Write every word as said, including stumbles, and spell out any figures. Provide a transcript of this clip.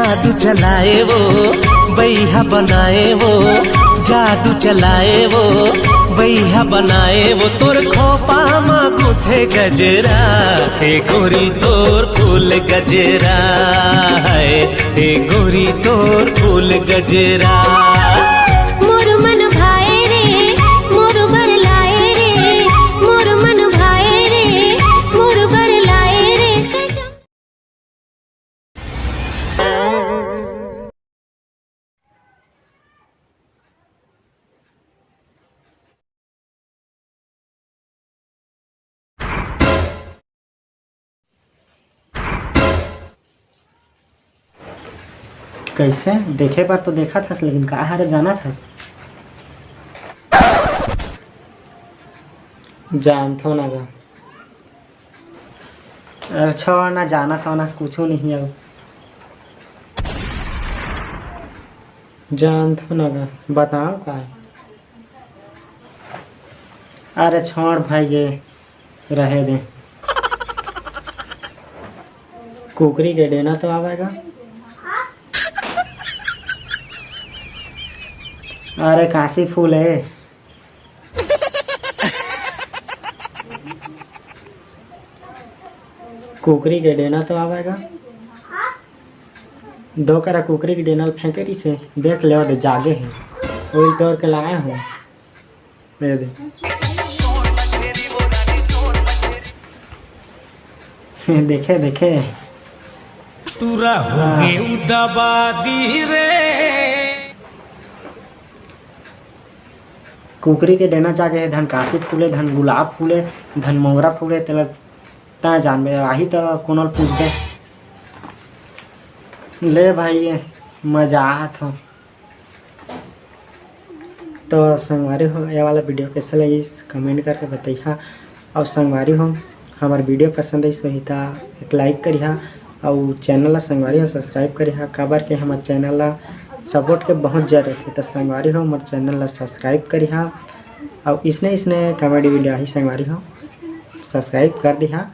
जादू चलाए वो, बइहा बनाए वो, जादू चलाए वो, बइहा बनाए वो, तोर खोपा म गुथे गजरा, हे गोरी तोर फूल गजरा, है, हे गोरी तोर फूल गजरा। मोर मन भाए रे, मोर बर लाए रे, मोर मन भाए रे, मोर बर लाए रे। कइसे? देखे बर तो देखत हस, लेकिन का हरे जानत हस? जानथो ना गा। अरे छोड़ ना, जानस वानस कुछू नहीं हे। जानथो ना गा, बताओ का हे? अरे छोड़ भाई, ये रहे दे। कुकरी के डेना तो आवेगा। अरे कांसी फूल हे। कुकरी के डेना तो आवेगा। दो करा कुकरी के डेना ल फेंके रहिसे, देख ले, ओदे जागे हे। ओही तोर के लाए हूँ। ये दे। देखे, देखे। टूरा हो हाँ। गे उ दबा दी रे। कुकरी के डेना जागे हे, धन कांसी फूले, धन गुलाब फूले, धन मोंगरा फूले, तेला तैं जानबे, आही त कोनो ल पूछबे। ले भाई, मजा आत हो। तो संगवारी हो, ये वाला video कैसे लगिस, comment करके बतइहा। अउ संगवारी हो, हमर video पसंद आइस होही त एक like करिहा, अउ channel ला संगवारी हो subscribe करिहा, काबर के हमर channel ला support के बहुत जरूरत हे। तो संगवारी हो, हमर channel ला subscribe करिहा, अउ इसने इसने comedy video आही संगवारी हो, subscribe कर दिहा।